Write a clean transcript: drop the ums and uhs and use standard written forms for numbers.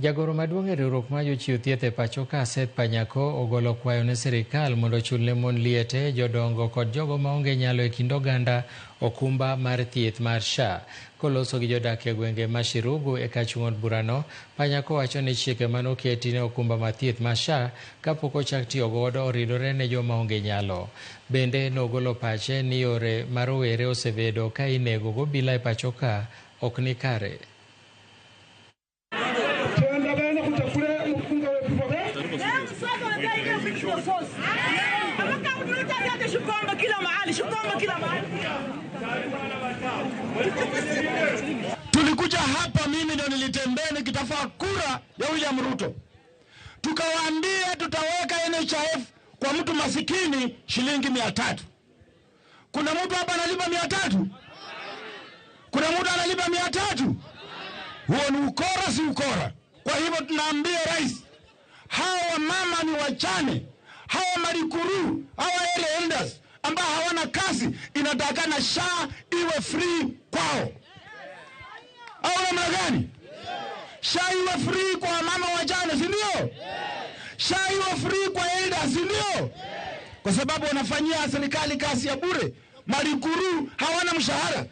Jagoro maduong' e riwruok mar jochiw thieth e pacho ka Seth Panyako ogolo kwayo ne sirikal mondo ochul ne mon liete, jodongo kod jogo maonge nyalo e kind oganda okumba mar thieth mar SHA. Koloso gi jodak e gwenge ma Shirugu e kachung' od burano, Panyako wacho ni chike manoketi ne okumba mar thieth mar SHA kapok ochak tiyo godo oridore ne joma onge nyalo. Bende nogolo pache ni yore ma rowere osebedo ka inego gobila e pacho ka ok ni kare. Tulikuja hapa, mimi ndo nilitembea nikitafuta kura ya William Ruto, tukawaambia tutaweka NHIF kwa mtu masikini shilingi 300. Kuna mtu hapa analipa 300? Kuna mtu analipa 300? Huo ni ukora, si ukora? Kwa hivyo tunaambia rais, hawa mama ni wachane, hawa marikuru, hawa area elders ambao hawana kazi, inatakana SHA iwe free kwao, au namna gani? SHA iwe free kwa mama wajane, si ndio? SHA iwe free kwa elders, si ndio? Kwa sababu wanafanyia serikali kazi ya bure. Marikuru hawana mshahara.